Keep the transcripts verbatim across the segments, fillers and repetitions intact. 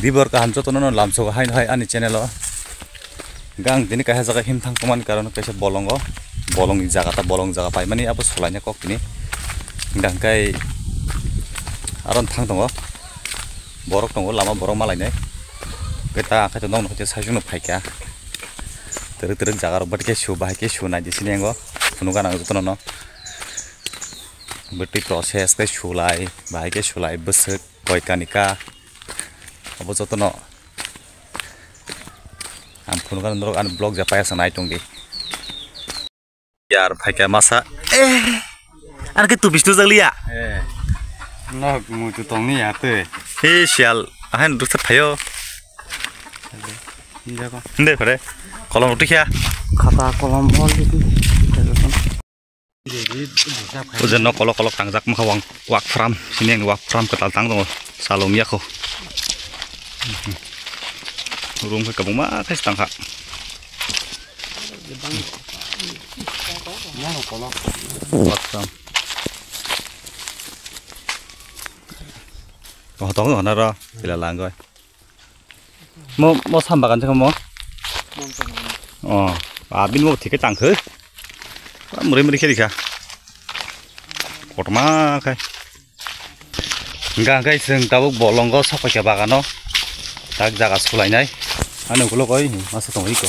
Dibor kaham jotono no lamsogo haino hai ani channel o. Gang tini kaisa jaga him thang tongmani karon kaisa bolongo, bolongni jaga ta bolong jaga paimani abo sulaina kok tini. Hingkha hingkai aron thang tongo. Borok tongo lama borok malainai. Keta keta nokno kete saichung no phaikha. Twrwk twrwk jaga rok bwtwi khe su bahai khe su nai di sini ango. Phunukha nang jotono no. Bwtwi process khe sulai bahai khe sulai bwswk. Koi kanika. Abo jotono. Ang phunukha norok ani vlog ja payasa nai tongdi. Yar phaikha masa. Eh. Ar ke tu bistu jagliya. Eh. Nok mutu tongni ya te. He sial. Ahan duksa phayo. Jago. Nde phare. Kolom roti kya? Khata kolom already. Ujeno kolok kolok tangjak mokha wang wak pram sini wak pram kwtal tang tongo salom yako. Room khe kwbangma khe tangkha. Wak pram. Oh, tongo hwnaro pila langoi. Mo, mo sam bagan se mo? Oh, abin mo thike tang khe. Muri muri khe dikha. Kotorma khai. Hingkha hingkai chwng tabuk bolongo sok paikha bagano. Tak jaga sulainai. Ani ukulok oi masa tong iko.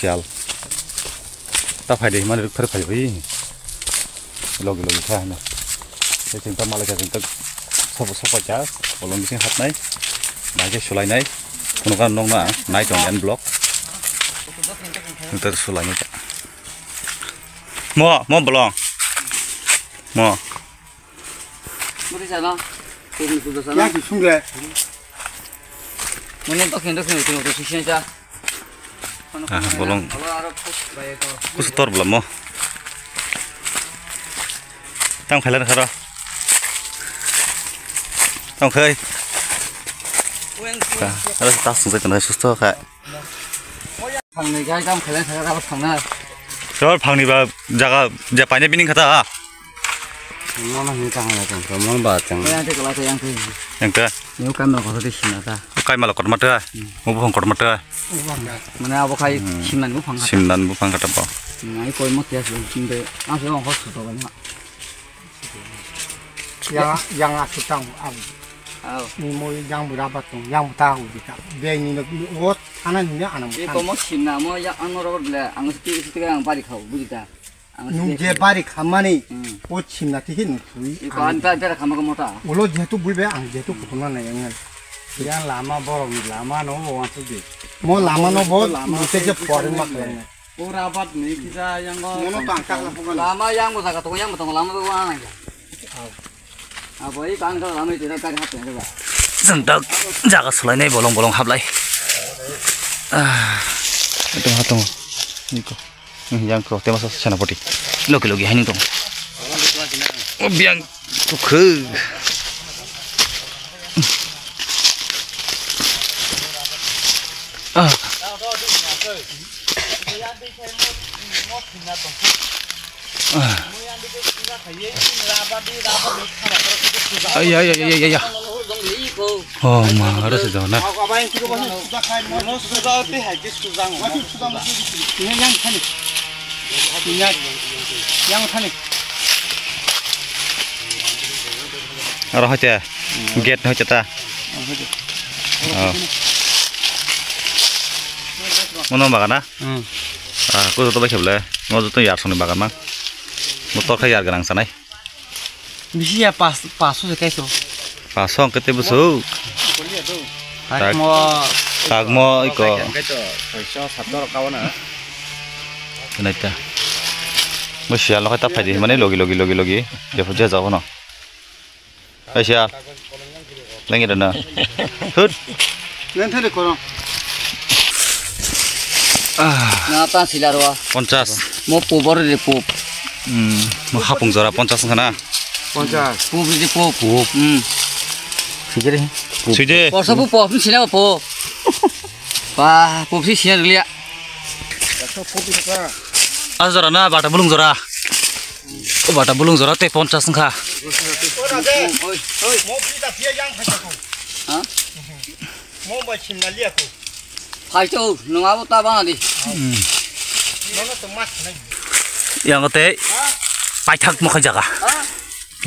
Sial. Ta phai de himani rwk phari phai oi. Logi logi kha hino. Tei chwng ta malai kha chwng ta sobo sok paikha. Bolong bising hapnai. Bahai khe sulainai. Phunukha nokna nai tong end block. Nokta sulainai ta. Mo, mo bolong. Mo. Mudi sana. Tini sudah sana. Ya, sungge. Muni to kendo kendo to sisi cha. Ah, bolong. Alo aro khus baye to. Kusu tor bla mo. Tam khaila na sara. Tam khai. Wen. Ah, aro ta sung sa kana susto kha. Phangni gai kam khaila thangna. Sor phangni ba jaga je paine bining khata. Mama hini tang la tang, mama ba tang. Yang te kala yang te. Yang te. Ni kam ko de sina ta. Kai mala kot mata. Mo buphang kot mata. Mane abo khai simnan buphang khata. Simnan buphang khata ba. Nai koi mo tias lo sinde. Ang se ong hos to ba. Yang, yang aku tahu, aku. Aw. Ni mo yang berapa tu? Yang tahu kita. Dia ini nak buat sana ni anak. Iko mo simna mo ya ano robot le ang sti sti ang bari khau bujita. Nung je bari khamani. Hmm. O simna tiki nung thui. Iko an ta ta khama ko mota. Ulo jetu bulbe ang jetu kutuna na yang. Yang lama borok ni lama no o wantu di. Mo lama no bo mo te je foreign mak. Pura abat ni kisa yang go. Mono tang tak lapukan. Lama yang go jaga tongo, yang tongo, lama go ana ya. Abo i kan go lama itu kan hat ya. Jeng tak jaga sulainai bolong bolong hablai. Ah, itu hatung. Niko. Yang ko tema sa senapati. Loki loki haini tong. Oh, biang. Tukhwk. Ah. Ah. Ay, ay, ay, ay, ay, ay. Oh, ma, ada sejauh na. Yang thani. Aro hoite gate hoite ta. Oh. Mono bagan na? Hmm. Ah, ko joto bai kheble. Mo joto yar soni bagan mang. Mo torkha yar ganang sanai. Bisi ya pas, paso se kaiso. Paso ang kete busu. Tagmo. Tagmo iko. Soiso satoro kawana. Kenaita. Mo sial no ta phaidi mane logi logi logi logi. Jepho je jabo no. Ai sial. Lengi dana. Hut. Len thari kono. Ah. Na ta sila ro. Ponchas. Mo pubor de pub. Hmm. Mo hapung jora ponchas khana. Ponchas. Pub de pub. Pub. Hmm. Sijere. Sijere. Porsa pub pub sila pub. Ba pub si sila lia. Asa jora na bata bulung jora. O bata bulung jora te ponchas wngkha. Ha? Mo bai simna liya ko. Phai to, nwng abo ta bana di. Hmm. Nono to mas nai. Yang tei paithak mo khajaga. Ha?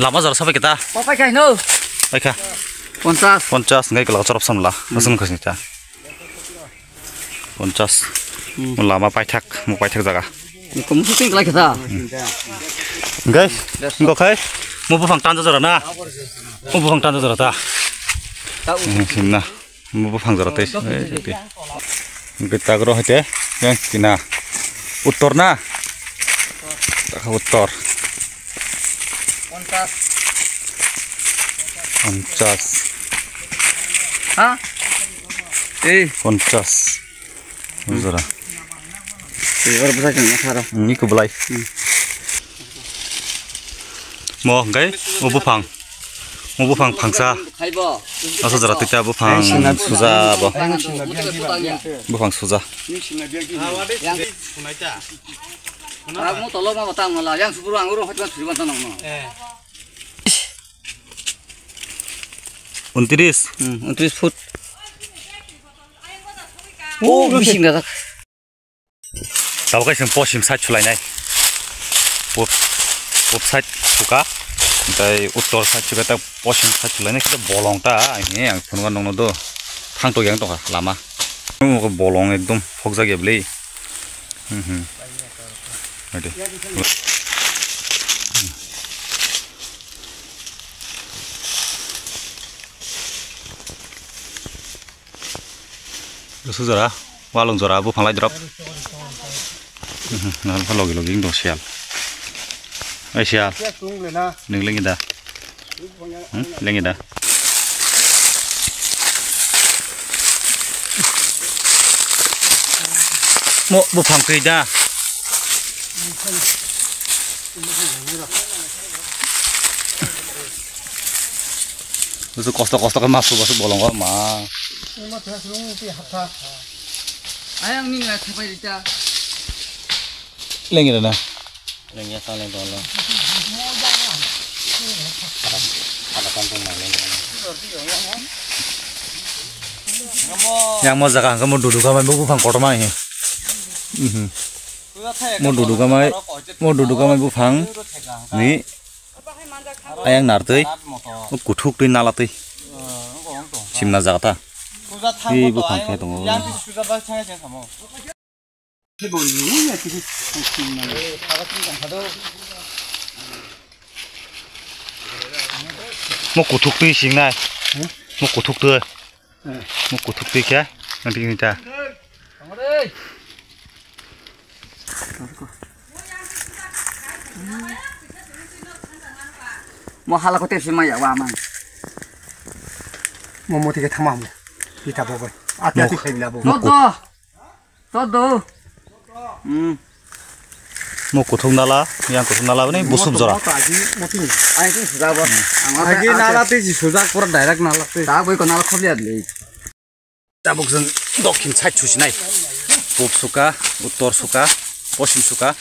Lama jora sabai kita. Mo pai khai no. Pai kha. Ponchas. Ponchas ngai kala chorop samla. Hmm. Asung khasni ta. Ponchas. Hmm. Mo lama paithak, mo paithak jaga. Kom su ting lai kata. Guys, ngo khai, mo buphang tanja jora na. Mo buphang tanja jora ta. Ta u. Hmm, simna. Mo buphang jora tei. Ngo tagro hete, yang kina. Uttor na. Uttor. Ponchas. Ponchas. Ha? Ei. Ponchas. Jora. Ei, oro bwsai kang atharo. Ni kublai. Hmm. Mo hwnkhe o buphang. O buphang phangsa. Khaibo. Asa jora tita buphang suja bo. Buphang suja. Yang. Rak mo tolo ma batang mala. Yang supuru ang oro hotman suri batang nang no. Eh. Untris. Hmm, untris foot. Oh, bising dak. Tabo kaisa posim side sulainai. Pub, pub side suka. Tei uttor side suka ta posim side sulainai. Kita bolong ta. Ini yang phunukha nungno do. Thang to yang tongkha lama. Nungno bolong ekdom phokjak ya bwlwi. Hmm, hmm. Ade. Gusu jora, walung jora, buphang lai drop. Nang logi logi dong sial. Ai sial. Nung lengi da. Hmm, lengi da. Mo buphang twi da. Busu kosto kosto khe ma subasu bolongo ma. Ayang ni ngai thapai rita. Lengi rana. Lengi ta leng dolo. Yang mo jaga hangke mo dudu kamai bo buphang kotorma he. Mhm. Mo dudu kamai, mo dudu kamai buphang ni ayang nartwi, o kuthuk twi nalatwi. Simna jaga ta. Twi buphang khe tongo. Mo kuthuk twi singnai. Mo kuthuk twi. Mo kuthuk twi khe. Nanti kita. Mo hala ko tepsi maya wa man. Mo moti ke thamam. Kita bobo. Ati ati khaibla bobo. Todo. Todo. Hmm. Mo kuthuk nala, yang kuthuk nala ni busuk jora. Mo to agi moti. Ai tu sudah bos. Ang agi nala tei si sujak pura direct nala tei. Ta boi ko nala khobli adli. Tabuk jeng dokhin side susinai. Pub suka, uttor suka, posim suka,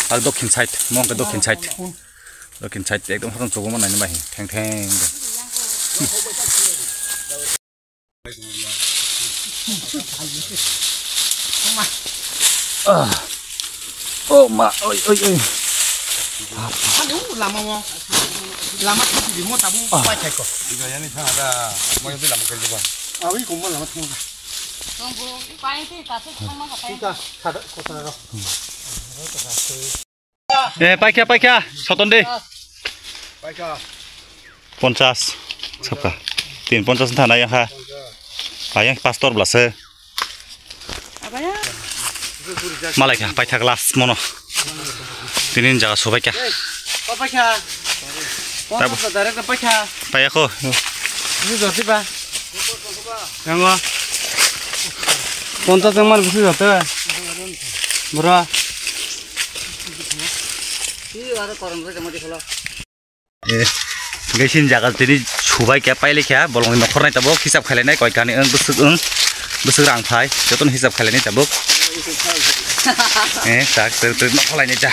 ar dokhin side, mong ke dokhin side. Dokhin side ekdom horom chuguma nai bai theng theng. Ah. Oh ma, oi oi oi. Anu lama mo. Lama thang di mo tabu pai khai ko. Iga yani thang ada mo yang lama kerja bang. Awi ko mo lama thang. Tong bu pai ti ta se thang ma ka pai. Kita kada kota ro. Eh paikha paikha soton de. Paikha. Ponchas. Sapka. Tin ponchas thana yang ha. Ayang pastor blase. Abaya. Malai kha paithak last mono. Tinin jaga sobai kha. Paikha. Tabu. Ponchas direct paikha. Paya ko. Ni joti ba. Yango. Ponchas yang mana busi joti ba. Bro. Iya ada koran saya mau di kalau. Eh, gaisin jaga tini subai kya paile kya bolong nokhor nai tabuk hisab khailai nai koi kani ang busuk ang busuk rang phai joton hisab khailai nai tabuk. Eh, tak ter ter nokhor lai nai ta.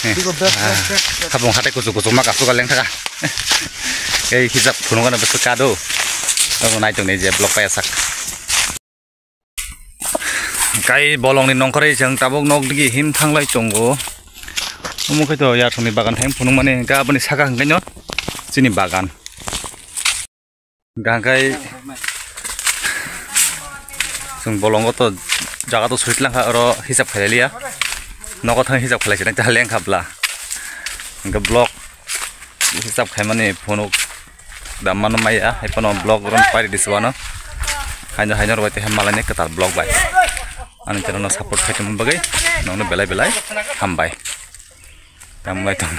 Eh, ah, habong hatai kuchuk kuchuk ma kasuk leng thaka. Eh, hisab phunuk ano busuk kado. Tabuk nai tongni je vlog paiya sak. Kai bolongni nongkhorwi chwng tabuk nok digi him thanglai tongo. Omo khe to yarsongni bagan thang phunukmani, hwnkhe aboni saka hwnkhe no chini bagan. Hwnkhe chwng bolongo to jaga to suitlang kha, oro hisab khailaiya. Nogo thang hisab khailai sinai ta leng kha bla. Hwnkhe vlog hisab khaimani phunuk da mano maya, hai phano vlog rok pairi di sibano. Haino haino rwbai tei malai ni kwtal vlog bai. Ani channel no support khai tongmani bagwi nongno belai belai hambai. Tamlai tong.